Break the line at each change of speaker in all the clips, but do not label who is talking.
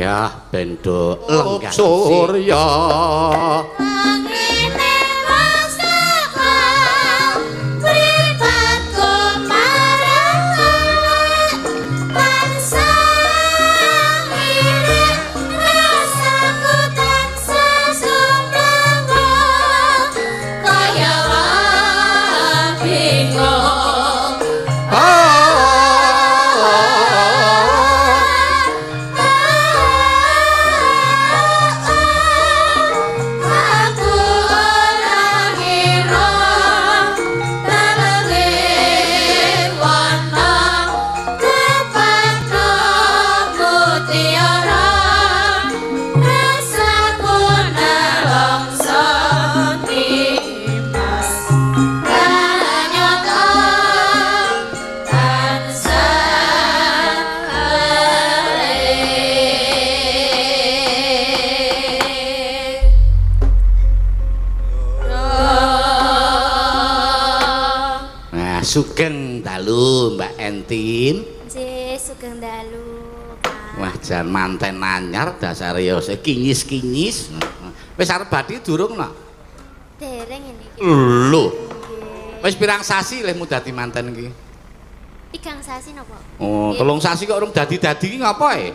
Ya ben do lenggah surya. Sugeng dalu Mbak Entin.
Nggih, sugeng dalu, Pak.
Wah, jan manten anyar dasare ya kinyis-kinyis. Wis arep badhi durung, Nak?
Dereng ini.
Lho. Wis pirang sasi lehmu dadi manten iki?
3 sasi napa?
Oh, 3 sasi kok urung dadi-dadi iki ngapa e?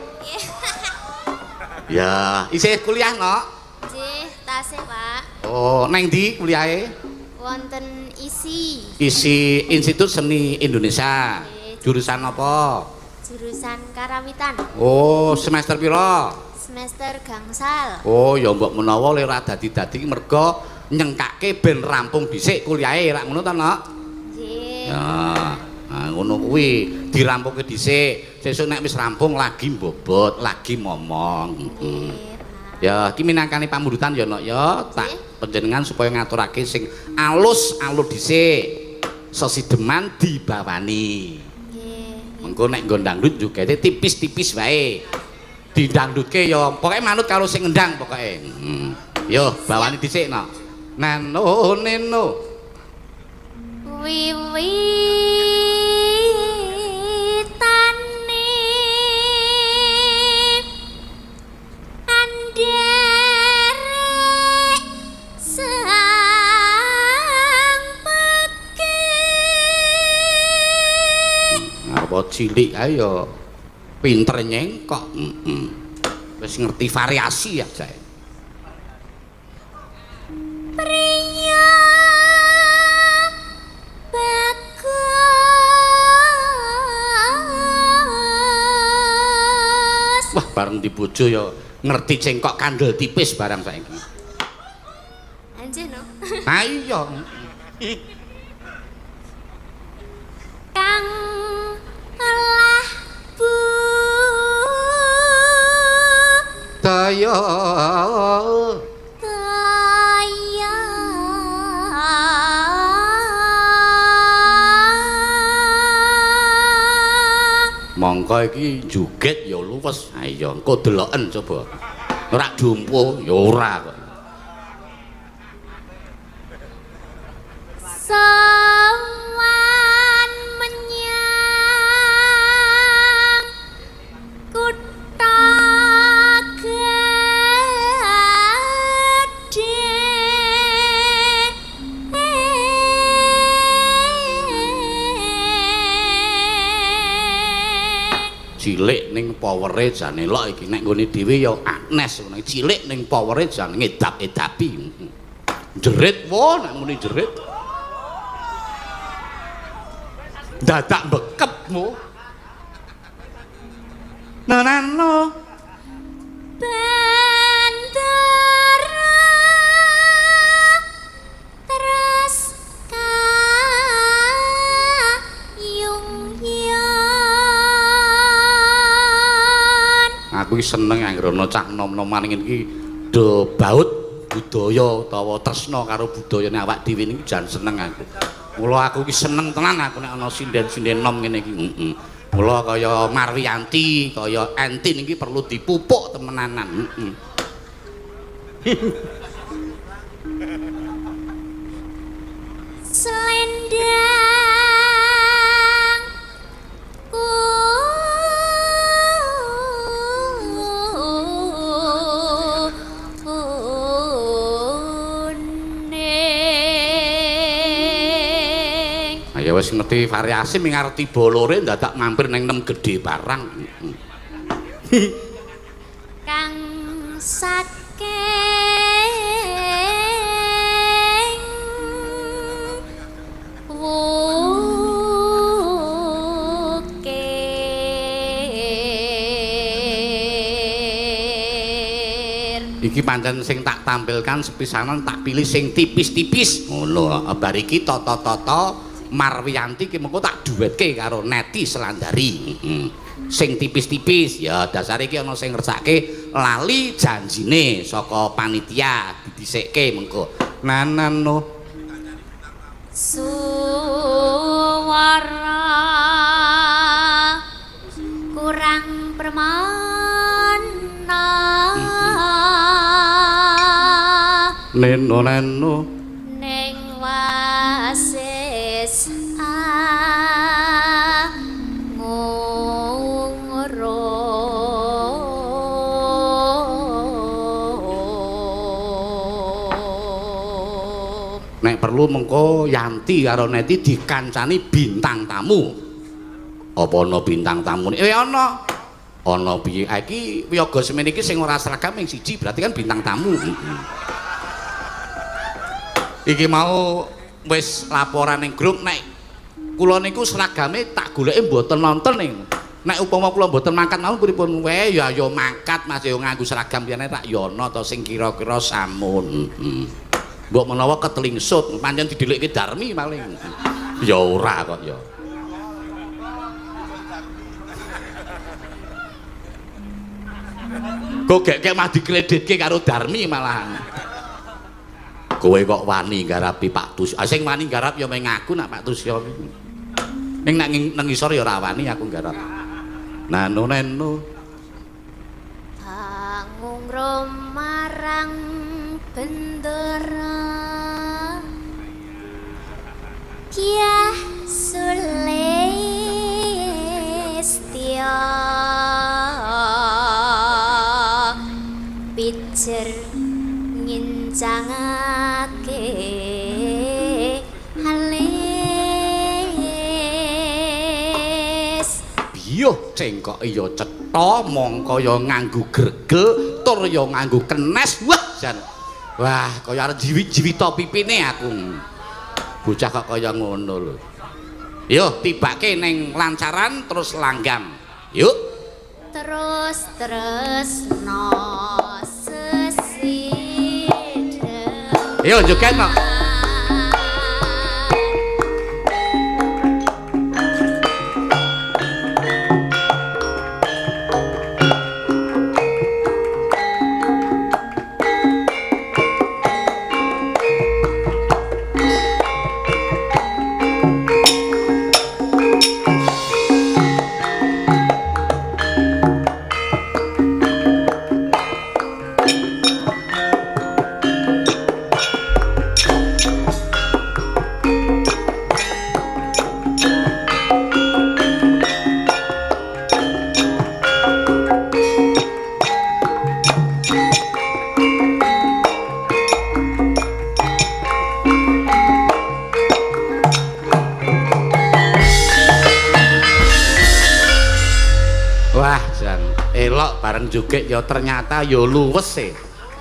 Ya, isih kuliah, Nak?
Nggih, tasih, Pak.
Oh, neng ndi kuliahe?
Wonten ISI.
ISI Institut Seni Indonesia. Jurusan apa?
Jurusan Karawitan.
Oh, semester pira?
Semester gangsal.
Oh, ya mbok menawa le ora dadi-dadi mergo nyengkake ben rampung dhisik kuliahe, rak ngono ta, Nak?
Nggih.
Ya, nah, ngono kuwi dirampungke dhisik. Sesuk nek wis rampung lagi mbobot, lagi momong.
Nggih.
Ya, iki minangkane pamundutan ya, Nok ya. Tak panjenengan supaya ngaturake sing alus-alus dhisik. Sesideman dibawani.
Nggih.
Mengko nek nggo dangdut jogete tipis-tipis wae. Didangdutke ya pokoke manut karo sing ngendang pokoke. Yo, bawani dhisik, Nok. Nano neno.
Wiwitane anderek sang pekik.
Arep cilik ae ya pinter nyengkok. Wis ngerti variasi aja.
Priya bagus.
Wah, bareng dibojo ya ngerti cengkok kandel tipis barang saiki.
Anjir no.
Ha iya.
Kang lah bu
daya
daya
mongko iki joget ya luwes. Ha iya, engko deloken coba. Ora dumpo ya ora kok.
Sowan menyang kutha gedhe.
Cilik ning powere jane lok iki nek nggone dhewe ya Agnes ngono. Cilik ning powere jane ngedap-edapi. Jerit wo nek muni jerit. Dadak bekep mo. Nanano
Bendera terus kayung yon.
Aku iki seneng anggere ana cah nom-noman ngene iki do baut budaya utawa tresna karo budayane awak dhewe niki jan seneng aku. Mula aku iki seneng tenan aku nek ana sinden-sinden nom ngene iki. Heeh. Mula kaya Marwianti, kaya Entin iki perlu dipupuk temenanan. Heeh.
Selendang
Wis ngerti variasi ming arep tiba lore dadak mampir ning nem gedhe barang.
Kang saking
Iki pancen sing tak tampilkan sepisanan tak pilih sing tipis-tipis. Ngono, bar iki tata-tata Marwiyanti ki mengko tak duetke karo Neti Selandari. Sing tipis-tipis ya dasare iki ana sing ngersake lali janjine saka panitia didhisikke mengko. Nanano
suara kurang permana.
Neno neno
ning wasis angungrum.
Nek perlu mengko Yanti karo Neti dikancani bintang tamu. Apa ana bintang tamu? Ana. Ana piye? Iki wiyaga semene iki sing ora seragam ming siji, berarti kan bintang tamu. Iki mau wis laporan ning grup nek kula niku seragame tak goleki mboten nonton ning. Nek upama kula mboten mangkat mau pripun wae ya ya mangkat Mas ya nganggo seragam liyane tak ya ana ta sing kira-kira samun. Mbok menawa ketelingsut pancen didhelikke Darmi paling. Ya ora kok ya. Kok gek-gek mah dikreditke karo Darmi malahan. Kowe kok wani nggarapi Pak Tus. Ah sing wani nggarap ya meng aku nak Pak Tusyo. Ning nak nang ngisor ya ora wani aku nggarap. Nano neno
angungrum marang bendera Kyah Sulistya pijer ngincangake halis.
Biyuh cengkok ya cetha mongko ya nganggo gregel tur ya nganggo kenes. Wah jan. Wah kaya arep jiwit-jiwita pipine aku. Bocah kok kaya ngono lho. Yo tibake ning lancaran terus langgam. Yuk.
Terus tresno sesidhem.
Yo joget kok. Joget ya ternyata ya luwes e.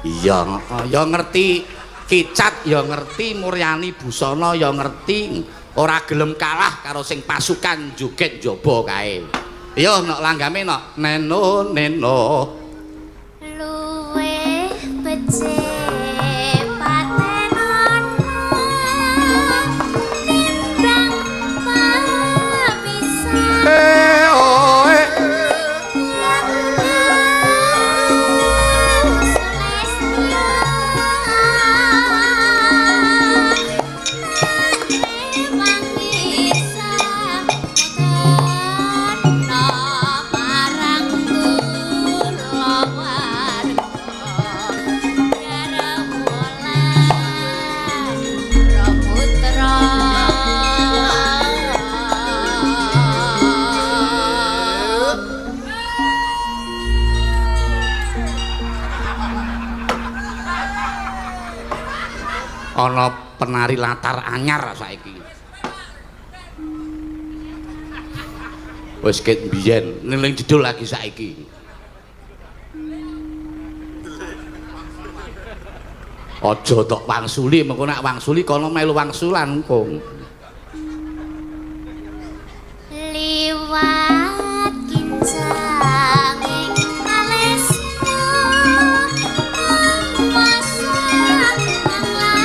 Iya, ya ngerti Kicat, ya ngerti Muryani Busana, ya ngerti ora gelem kalah karo sing pasukan joget njaba kae. Yo nok langgame nok neno neno
luweh becik patenono timbang papisan.
Ana penari latar anyar saiki. Wis ket mbiyen ning jedul lagi saiki. Aja tok wangsuli, mengko nek wangsuli kono melu wangsulan engko.
Liwat kincang ing alismu masak lan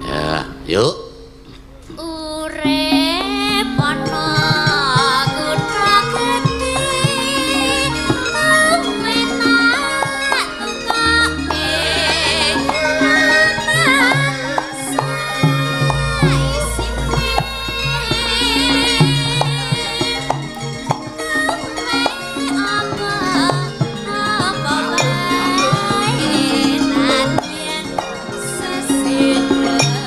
Ya, yuk.
Urip ana kutha gedhe luwe tak tukoke saisine apa apa wae nadyan sesindhepan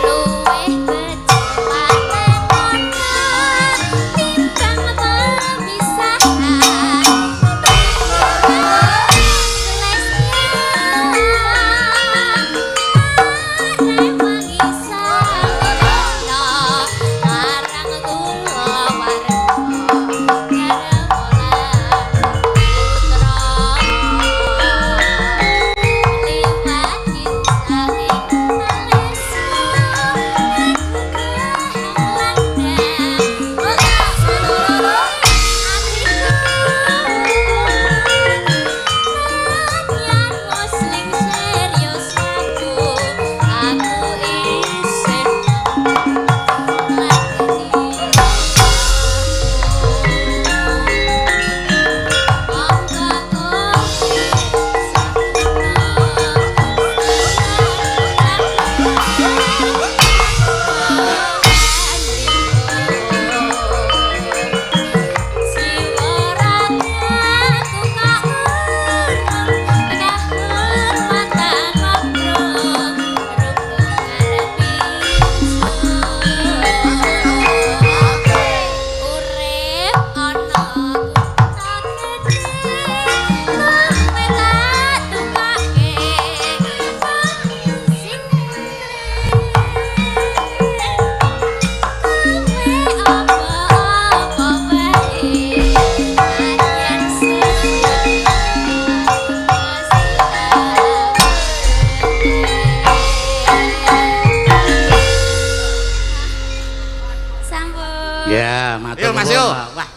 Luwih becik paten timbang pemisahan. Marang kula warga Urip ana kutha gedhe luwe tak tukake sing kowe apa-apa wae nadyan Sampun.
Ya, matur
Ayo, Mas, yo.
nuwun. Wah.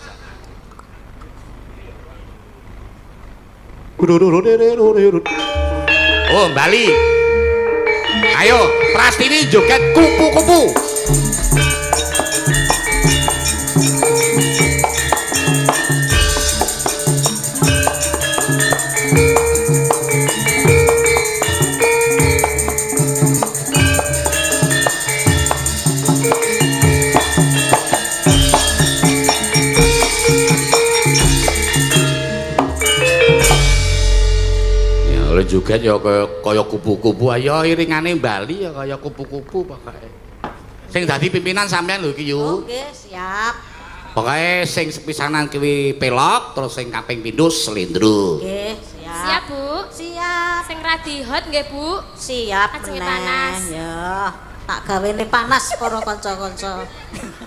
Oh, Bali. Ayo, Prastiwi joget kupu-kupu.
Joget-joget ya kaya kaya kupu-kupu. Ayo iringane Bali ya kaya kupu-kupu pokoke. Sing dadi pimpinan sampean lho iki yu.
Oke, siap.
Pokoke sing sepisanan kuwi pelok, terus sing kaping pindho slendro.
Nggih, siap.
Siap, Bu.
Siap.
Sing radi hot nggih, Bu.
Siap
Ajenge
meneh.
panas.
Ya, tak gawene panas para kanca-kanca.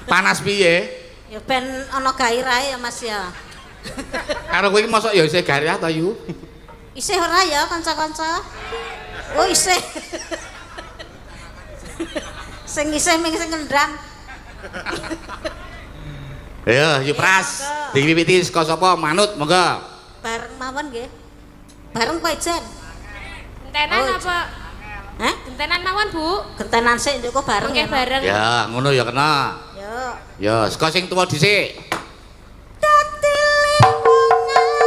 Panas piye?
Ya ben ana gairahe ya Mas ya.
Karo kowe iki mosok ya isih gairah ta yu?
Isih ora ya kanca-kanca? Oh, isih. Sing isih ming sing ngendang.
Ayo, yu Pras. Diwiwiti saka sapa? Manut monggo.
Bareng mawon nggih. Bareng apa ijen?
Gentenan
Oh,
apa?
Hah?
Gentenan mawon, Bu.
Gentenan sik njoko bareng
Nggih
ya.
bareng.
Ya, ngono ya kena.
Yo.
Ya, saka sing tuwa dhisik.
Dadi lingkungan atiku.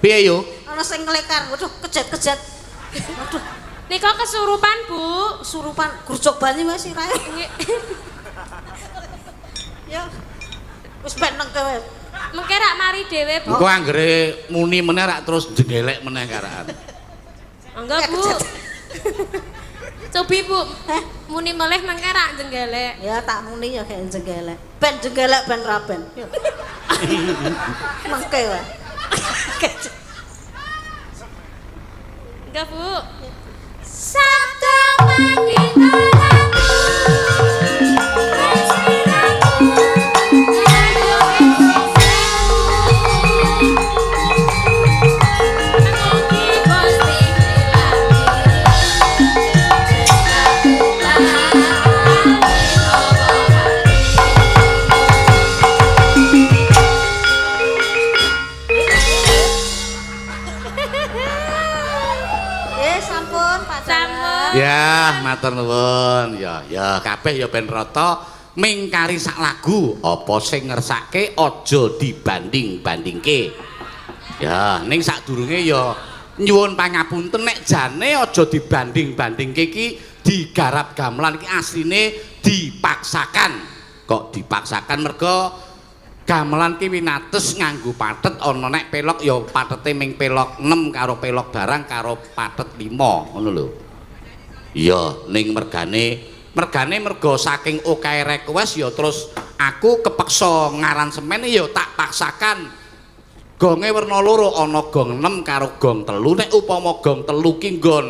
Piye yo?
Ana sing nglekar. Waduh, kejet-kejet. Waduh,
Nika kesurupan, Bu.
kesurupan grujok banyu wae sirahe.
Nggih.
Ya. Wis ben neng kowe.
Mengke rak mari dhewe, Bu.
Engko anggere muni meneh rak terus jenggelek meneh karaan.
Monggo, Bu. Cobi, Bu.
Heh.
Muni melih mengke rak jenggelek.
Ya tak muni ya kayak jenggelek. Ben jenggelek ben ra ben. Yo. Mengke wae.
Enggak, Bu. Sabda pandita ratu.
Eh sampun Pak Dalang.
Sampun.
Ya, matur nuwun. Ya, ya kabeh ya ben rata mingkari sak lagu. Apa sing ngersake aja dibanding-bandingke. Ya, ning sadurunge ya nyuwun pangapunten nek jane aja dibanding-bandingke iki digarap gamelan iki asline dipaksakan. Kok dipaksakan mergo gamelan ki winates nganggo patet ana nek pelok ya patete ming pelok 6 karo pelok barang karo patet 5 ngono lho. Iya, ning mergane mergane mergo saking okae request ya terus aku kepeksa ngaransemen ya tak paksakan. Gonge werna loro ana gong 6 karo gong 3. Nek upama gong 3 ki nggon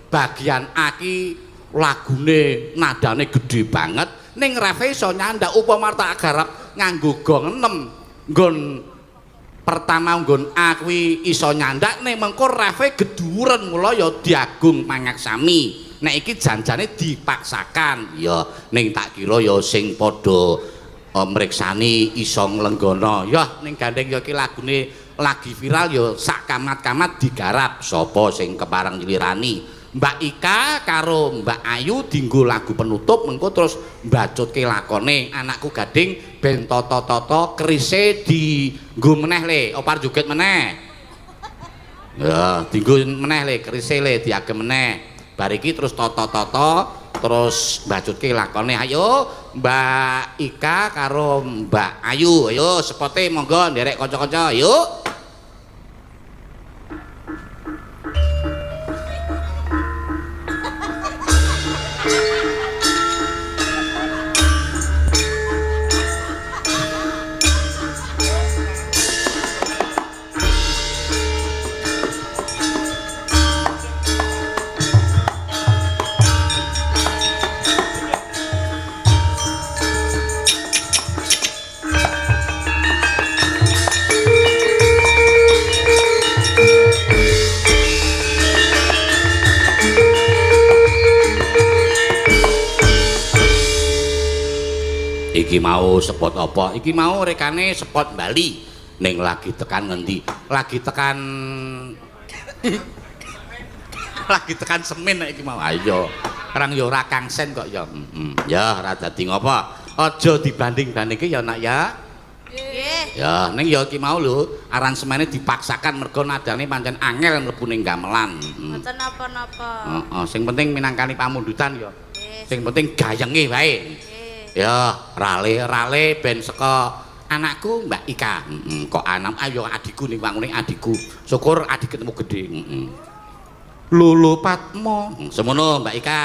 bagian A ki lagune nadane gedhe banget ning refe iso nyandak upama tak garap nganggo gong 6 nggon pertama nggon A kuwi iso nyandak ning mengko refe geduren mula ya diagung pangaksami. Nek iki janjane dipaksakan ya ning tak kira ya sing padha mriksani iso nglenggana ya ning gandeng ya iki lagune lagi viral ya sak kamat-kamat digarap sapa sing kepareng nyilirani Mbak Ika karo Mbak Ayu dinggo lagu penutup mengko terus mbacutke lakone anakku gading ben tata-tata kerise dinggo meneh le opar joget meneh ya dinggo meneh le kerise le diagem meneh bar iki terus tata-tata terus mbacutke lakone ayo Mbak Ika karo Mbak Ayu ayo sepote monggo nderek kanca-kanca yuk. Iki mau spot apa? Iki mau rekane spot Bali. Ning lagi tekan ngendi? Lagi tekan lagi tekan Semin nek iki mau. Ayo. Rang ya ora kangsen kok ya. Heeh. Ya ora dadi ngopo. Aja dibanding-bandingke ya nak ya.
Nggih.
Ya ning ya iki mau lho, aransemene dipaksakan mergo nadane pancen angel mlebu ning gamelan.
Mboten napa-napa.
Heeh, sing penting minangkani pamundutan ya.
Nggih.
Sing penting gayenge wae. Ya, rale-rale ben saka anakku Mbak Ika. Heeh, kok anak ayo adikku ning wangune adikku. Syukur adik ketemu gedhe. Heeh. Lolo Patmo. Semono Mbak Ika.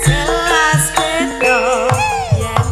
Jelas beda yen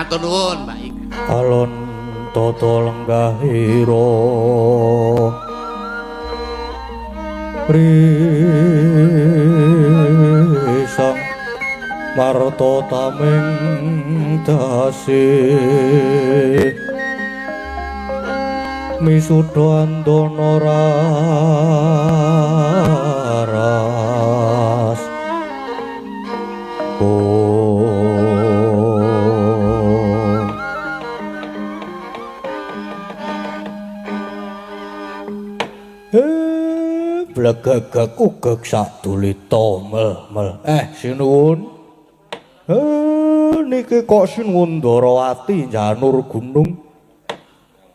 Matur nuwun, Mbak Ika.
Alon tata lenggahira risang marta tameng dase misuda andana raras. Blegegeg ugeg sadulita mel mel. Sinuwun. Niki kok sinuwun Ndarawati njanur gunung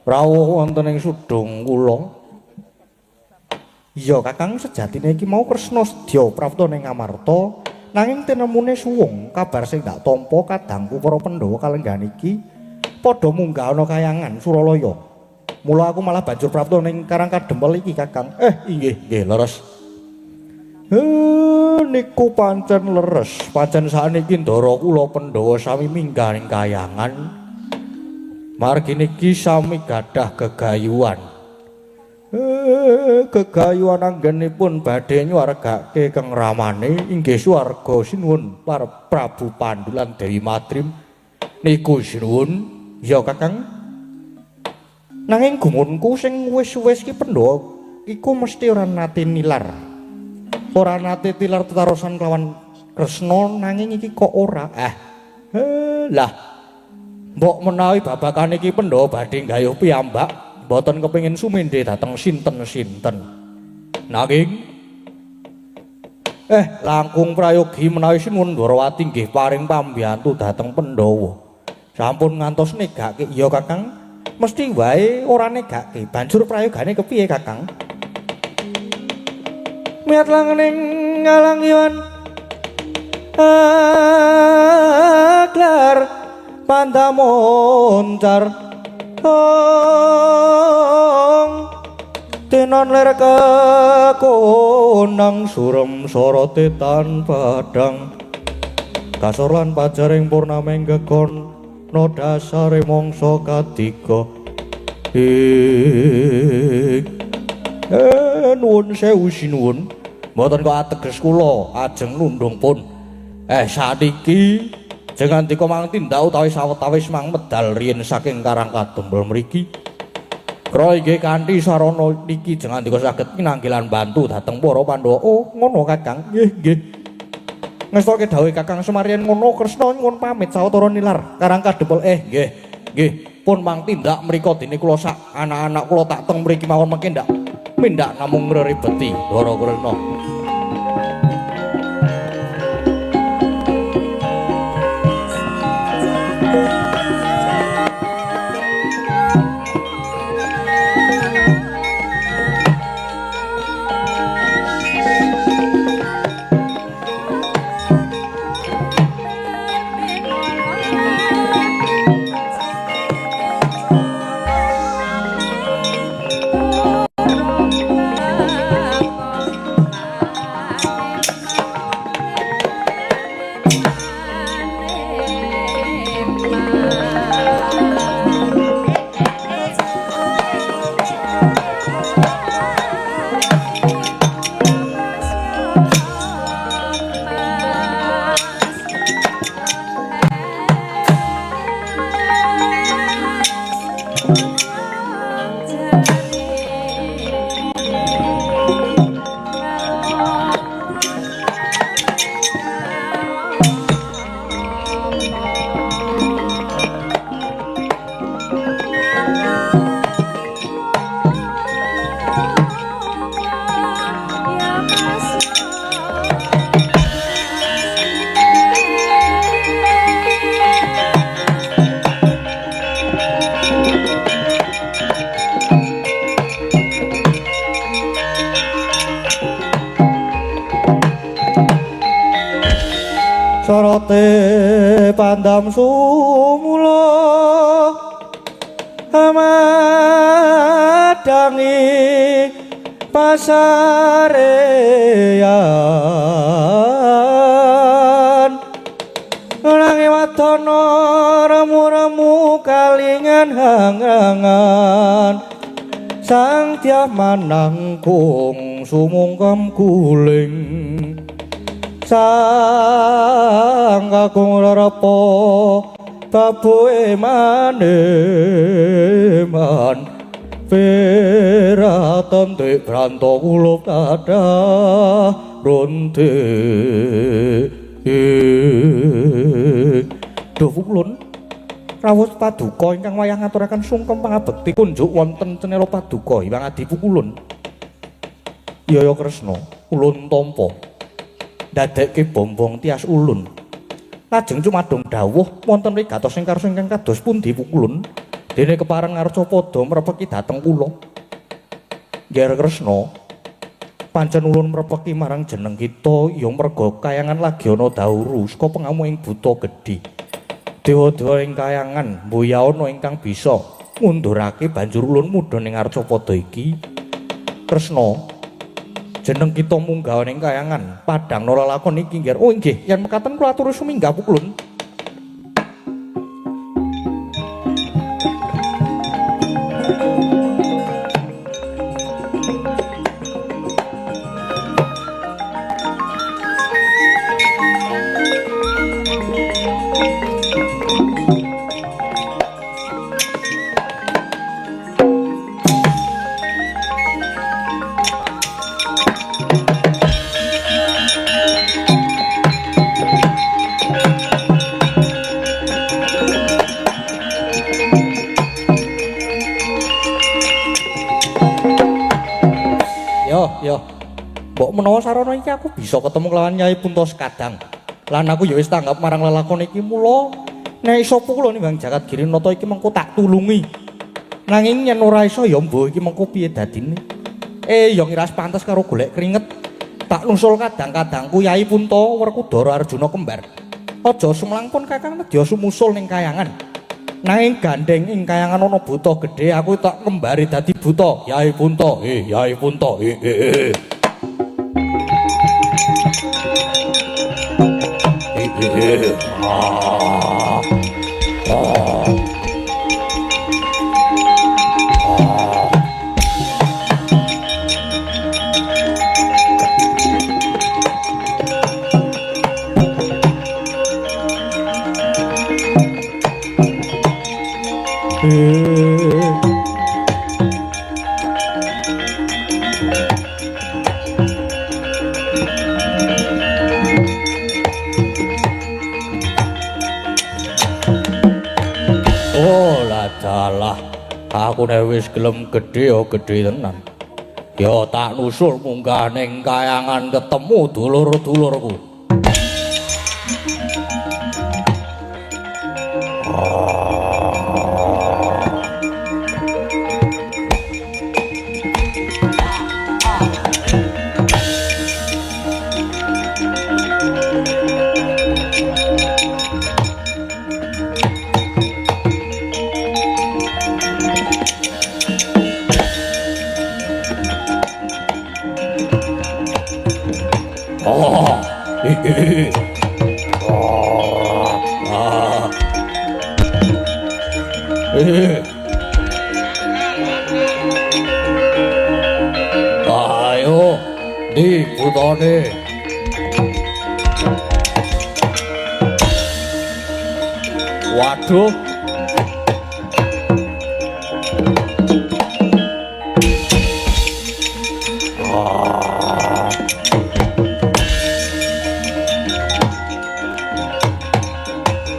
rawuh wonten ing sudung kula. Iya Kakang, sejatine iki mau Kresna sedya prapta ning Amarta, nanging tinemune suwung kabar sing dak tampa kadangku para Pandhawa kalenggahan iki padha munggah ana kayangan Suralaya. Mula aku malah banjur prapta ning Karang Kadempel iki Kakang. Inggih, nggih leres. Niku pancen leres. Pancen sakniki ndara kula Pandhawa sami minggah ning kayangan. Margi niki sami gadah gegayuhan. Gegayuhan anggenipun badhe nyuwargake Kang Ramane inggih swarga sinuwun para Prabu Pandu lan Dewi Madrim. Niku sinuwun. Ya Kakang. Nanging gumunku sing wis-wis ki Pandhawa iku mesti ora nate nilar. Ora nate tilar tetarosan kelawan Kresna, nanging iki kok ora. Lah. Mbok menawi babakan iki Pandhawa badhe nggayuh piyambak, mboten kepengin sumende dhateng sinten-sinten. Nanging langkung prayogi menawi sinuwun Ndharawati nggih paring pambiyantu dhateng Pandhawa. Sampun ngantos negake ya Kakang. Mesti wae ora negake. Banjur prayogane kepiye Kakang? Miat langening ngalangiwan aklar pandamoncar ong tenon ler kekonang surem sorote tan padang kasor lan pajaring purnameng gekon no dasare mangsa katiga. Nuwun sewu sinuwun, mboten kok ateges kula ajeng nundung pun. Saniki jengandika mang tindak utawi sawetawis mang medal riyin saking Karang Kadempel mriki. Kra inggih kanthi sarana niki jengandika saged pinanggilan bantu dhateng para Pandhawa. Oh, ngono Kakang. Nggih, nggih. Ngestoke dawuh Kakang Semar yen ngono Kresna nyuwun pamit sawetara nilar Karang Kadempel. Nggih, nggih. Pun mang tindak mriko dene kula sak anak-anak kula tak teng mriki mawon mengke ndak mindak namung ngreribeti Ndara Kresna. Sorote pandam sumula amadangi pasareyan nanging Duryodhana remu-remu kalingan hangangan sang dyah manangkung sumungkem guling sang kakung rerepa babuhe maneman peraton tek branto kulup dadah ronte. Duh pukulun rawuh paduka ingkang wayah ngaturaken sungkem pangabekti kunjuk wonten cenela paduka Hyang Adi Pukulun. Yaya Kresna ulun tampa ndadekke bombong tias ulun. Lajeng cumadung dawuh wonten wigatos ing karsa ingkang kados pundi Pukulun? Dene kepareng ngarcapada mrepeki dhateng kula. Nger Kresna, pancen ulun mrepeki marang jeneng kita ya merga kayangan lagi ana dauru saka pengamu ing buta gedhi. Dewa-dewa ing kayangan mbuya ana ingkang bisa ngundurake banjur ulun mudhun ing arcapada iki. Kresna, jeneng kita munggah ning kayangan padhang lelakon iki nggih. Oh inggih, yen mekaten kula aturi suminggah Pukulun. Yo, mbok menawa sarana iki aku bisa ketemu kelawan Nyai Punta Sekadang. Lan aku ya wis tanggap marang lelakon iki mula nek iso kula nimbang Jagat Girinata iki mengko tak tulungi. Nanging yen ora iso ya mbuh iki mengko piye dadine. Ya ngiras pantes karo golek keringet. Tak nusul kadang-kadangku Yai Punta Werkudara Arjuna kembar. Aja sumlang pun Kakang nedya sumusul ning kayangan. Nanging gandeng ing kayangan ana buta gedhe aku tak kembari dadi buta. Yai Punta, Yai Punta, Oh lah dalah, aku nek wis gelem gedhe ya gedhe tenan. Ya tak nusul munggah ning kayangan ketemu dulur-dulurku. Ayo, di putane. Waduh.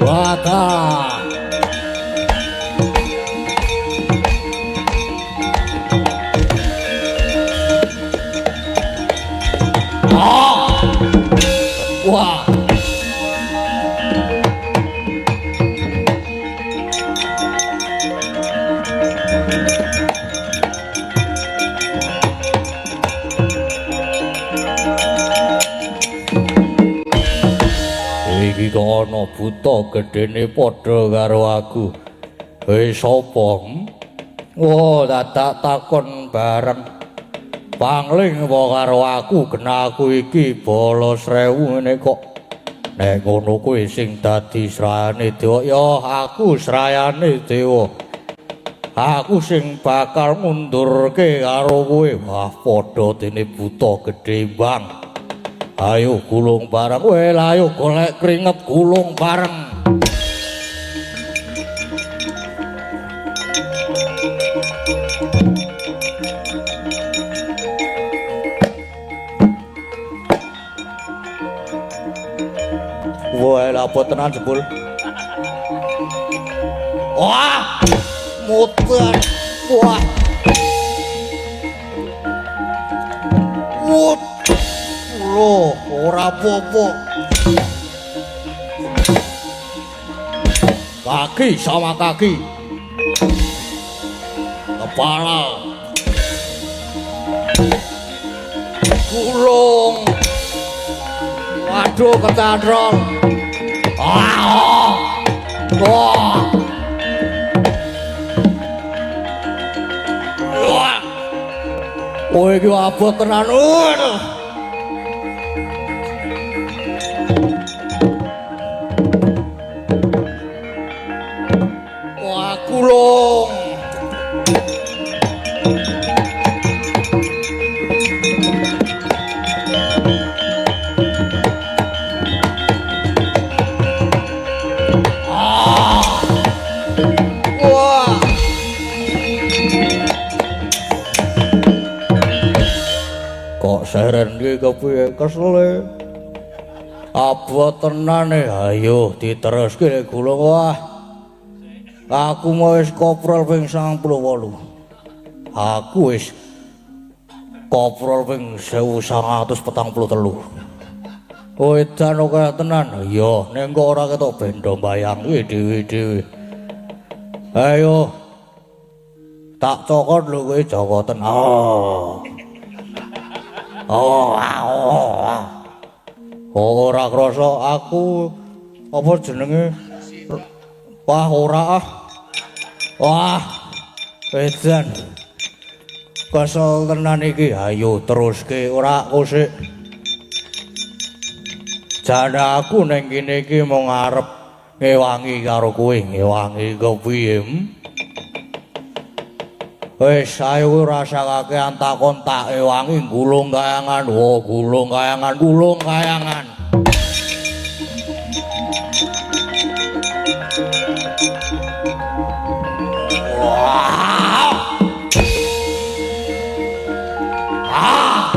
Wadah. Wah. Iki kok ana buta gedene padha karo aku. Wis sapa? Wah, dadak takon bareng. Pangling apa karo aku, gena aku iki bolos 1000 ngene kok. Nek ngono kuwi sing dadi srayane dewa, ya aku srayane dewa. Aku sing bakal ngundurke karo kowe. Wah, padha dene buta gedhe imbang. Ayo gulung bareng. Kowe ayo golek kringet gulung bareng. Wah, lapor tenan jebul. Wah, muter. Wah. Wut. Loh, ora apa-apa. Kaki sama kaki. Kepala. Gulung. Waduh, kecandrol. Ah. Wah. Wah. Kowe iki abot tenan. Waduh. Wah, gulung. Wah. Kok seren iki kepiye kesele? Abot tenan e. Ayo diteruske gulung. Wah. Aku mau wis koprol ping 98. Aku wis koprol ping 1943. Wedan akeh tenan. Iya, ning kok ora ketok bendo mbayangke dhewe-dhewe. Ayo. Tak cokot lho kowe jokoten. Oh. Oh, oh. Ora krasa aku apa jenenge? Wah, ora ah. Wah. Edan. Kesel tenan iki. Ayo teruske ora kosik. Jane aku ning kene iki mung arep ngewangi karo kowe, ngewangi kepiye? Wis ayo rasakake takon tak ewangi gulung kayangan, wo gulung kayangan, gulung kayangan. Wah. Ah.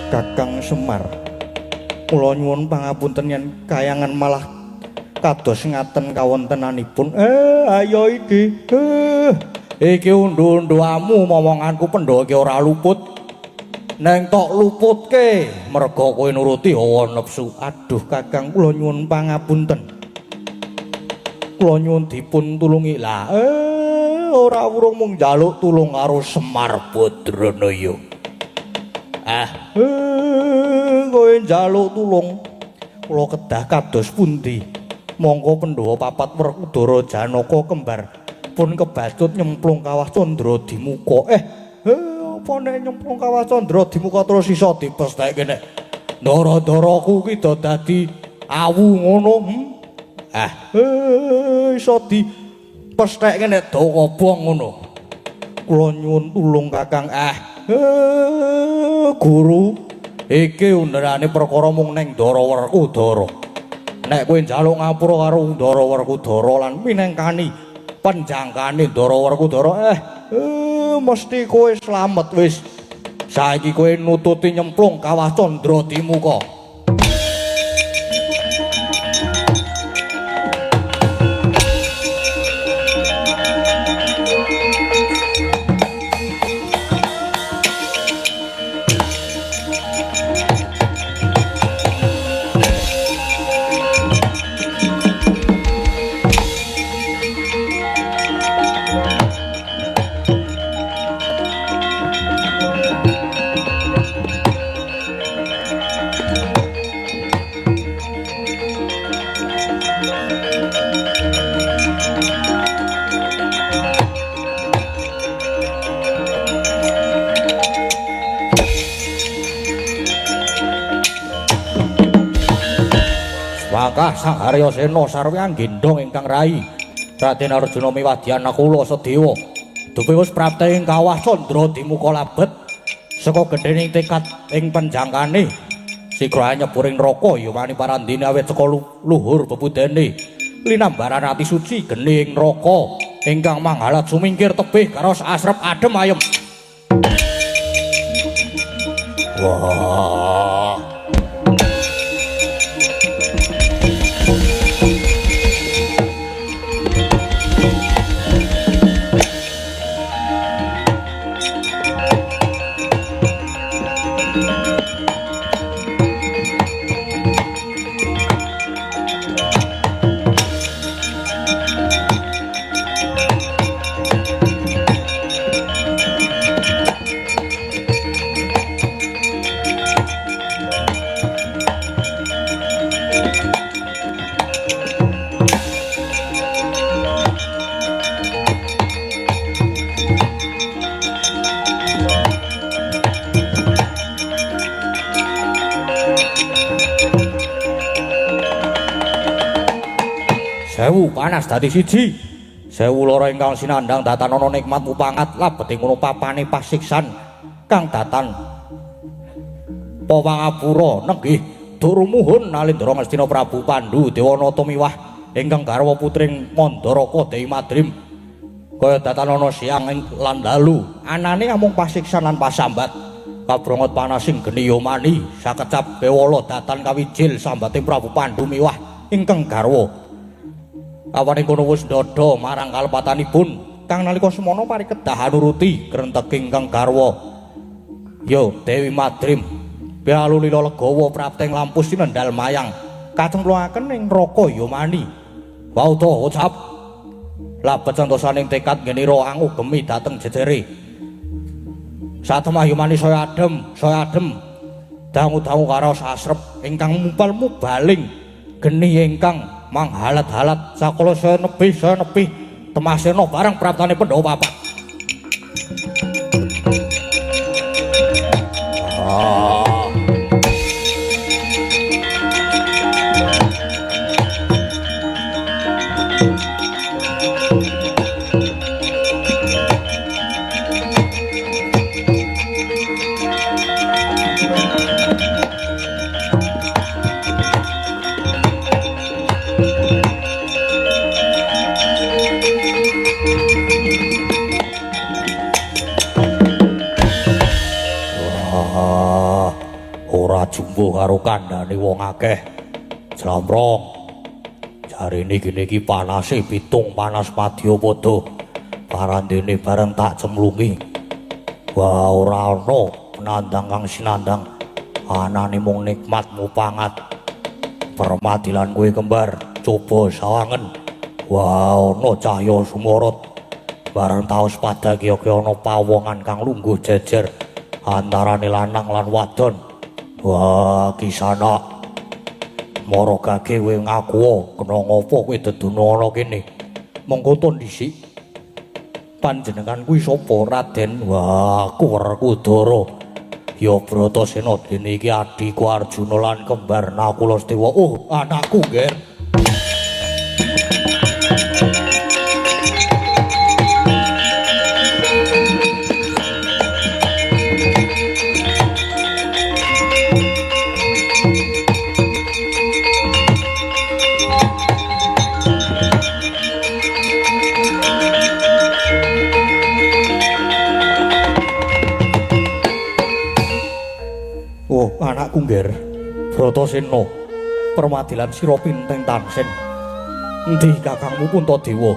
Kakang Semar, kula nyuwun pangapunten yen kayangan malah kados ngaten kawontenanipun. Ayo iki. Iki undu-unduamu momonganku pendhawa iki ora luput. Neng tok luputke merga kowe nuruti hawa nepsu. Aduh Kakang, kula nyuwun pangapunten. Kula nyuwun dipun tulungi. Lah, ora urung mung njaluk tulung karo Semar Badranaya. Ah, kowe njaluk tulung. Kula kedah kados pundi? Mongko Pandhawa papat Werkudara Janaka kembar pun kebacut nyemplung kawah Candra Dimuka. Apa nek nyemplung kawah Candra Dimuka terus iso dipestheke nek ndara-ndaraku ki do dadi awu ngono? Iso dipestheke nek do kobong ngono. Kula nyuwun tulung Kakang. Guru, iki underane perkara mung ning Ndara Werkudara. Nek kowe njaluk ngapura karo Ndara Werkudara lan minangkani penjangkane Ndara Werkudara, mesti kowe slamet wis. Saiki kowe nututi nyemplung kawah Candra Dimuka. Berkah Sang Haryasena sarwi anggendhong ingkang rai Raden Arjuna miwadyan Nakula Sadewa. Dupe wis prapte ing kawah candra dimuka labet saka gedhening tekad ing penjangkane sigra nyebur ing neraka ya wani parandene awit saka luhur bebudene linambaran ati suci geni ing neraka ingkang manghalat sumingkir tebih karo asrep adem ayem. Wah. Sewu panas dadi siji. Sewu loro ingkang sinandhang datan ana nikmat mupangat labet ing ngono papane pasiksan kang datan Pawangapura nenggih durumuhun Nalindra Ngastina Prabu Pandhu Dewanata miwah ingkang garwa putring Mandaraka Dewi Madrim. Kaya datan ana siang lan dalu anane amung pasiksan lan pasambat. Kabrongot panasing geni yomani sakecap kewala datan kawijil sambate Prabu Pandhu miwah ingkang garwa. Awane kono wis ndodho marang kalepatanipun kang nalika semono pari kedah anuruti krenteg ingkang garwa. Yo Dewi Madrim pialu lila legawa prapteng lampus sinendal mayang kacemplungaken ing neraka yomani. Wauta ucap labet santosaning tekad ngenira angugemi dhateng jejere. Satemah yomani saya adem dangu-dangu karo sasrep ingkang mumpal mubaling geni ingkang manghalat-halat sakala saya nebih temasena bareng praptane Pandhawa papat. Jumbuh karo kandhane wong akeh. Jlamprong. Jarene kene iki panase pitung panas madyapada. Parandene bareng tak cemlungi. Wah, ora ana penandang kang sinandang. Anane mung nikmat mupangat. Permadilan kowe kembar, coba sawangen. Wah, ana cahya sumorot. Bareng taos pada kiya-kiya ana pawongan kang lungguh jejer antarane lanang lan wadon. Wah, Kisana. Mara gage kowe ngaku kena ngopo kowe deduna ana kene. Monggo to dhisik. Panjenengan kuwi sapa, Raden? Wah, aku Werkudara. Ya Bratasena dene iki adhiku Arjuna lan kembar Nakula Sadewa. Oh, anakku, Nger. Oh, anakku Ngger, Bratasena, permadilan sira pinteng tansen. Endi kakangmu Puntadewa?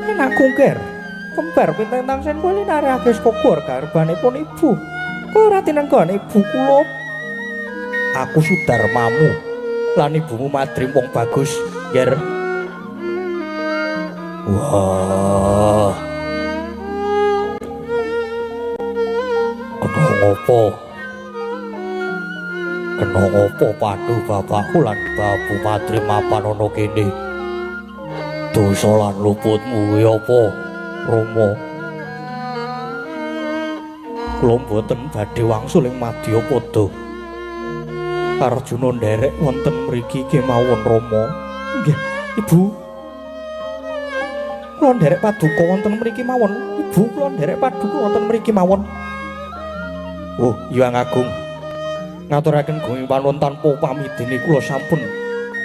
Anakku Ngger, kembar pinteng tansen kuwi linarake saka garbanipun ibu. Kowe ora tinenggone ibu kula. Aku Sudarmamu lan ibumu Madrim wong bagus, Ngger. Wah. Ngopo? Kena ngopo Pandu bapakku lan Babu Madrim mapan ana kene? Dosa lan luputmu kuwi apa, Rama? Kula mboten badhe wangsul ing Madyapada. Arjuna nderek wonten mriki kemawon Rama. Nggih, Ibu. Kula nderek paduka wonten mriki mawon. Ibu, kula nderek paduka wonten mriki mawon. Oh, Hyang Agung. Ngaturaken gunging panuwun tanpa pamidene kula sampun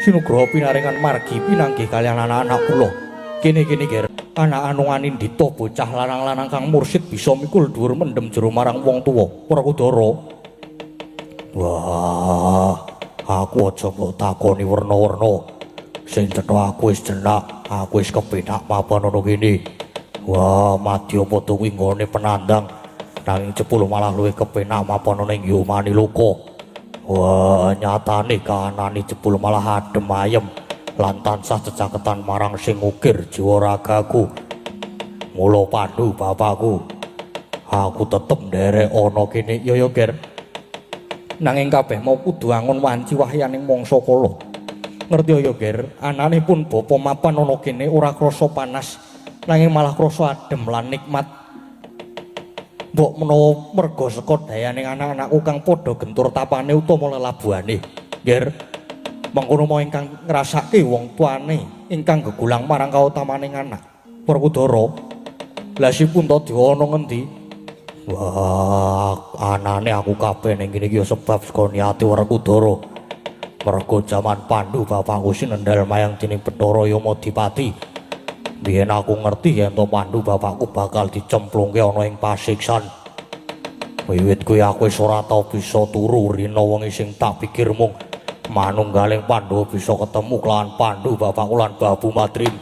sinugraha pinaringan margi pinanggih kaliyan anak-anak kula. Kene-kene ger, anak anu anindita bocah lanang-lanang kang mursid bisa mikul dhuwur mendem jero marang wong tuwa. Werkudara. Wah, aku aja mbok takoni werna-werna. Sing cetha aku wis jenak, aku wis kepenak mapan ana kene. Wah, madyapada kuwi nggone penandang. Nanging jebul malah luwih kepenak mapan ana ing Yomaniloka. Wah, nyatane kahanane jebul malah adem ayem lan tansah cecaketan marang sing ngukir jiwa ragaku. Mula Pandu bapakku, aku tetep nderek ana kene. Ya ya, Ger. Nanging kabeh mau kudu angon wanci wahyaning mangsa kala. Ngerti ya, Ger, anane pun bapa mapan ana kene ora krasa panas, nanging malah krasa adem lan nikmat. Mbok menawa merga saka dayaning anak-anakku kang padha gentur tapane utawa lelabuhane. Ger, mengkono mau ingkang ngrasake wong tuane ingkang gegulang marang kautamaning anak. Werkudara, lha si Puntadewa ana ngendi? Wah, anane aku kabeh ning kene iki ya sebab saka niate Werkudara. Mergo jaman Pandu bapakku sinendal mayang dening Bathara Yamadipati. Biyen aku ngerti yen to Pandu bapakku bakal dicemplungke ana ing pasiksan. Wiwit kuwi aku wis ora tau bisa turu rina wengi sing tak pikir mung manunggaling Pandhawa bisa ketemu kelawan Pandu bapakku lan Babu Madrim.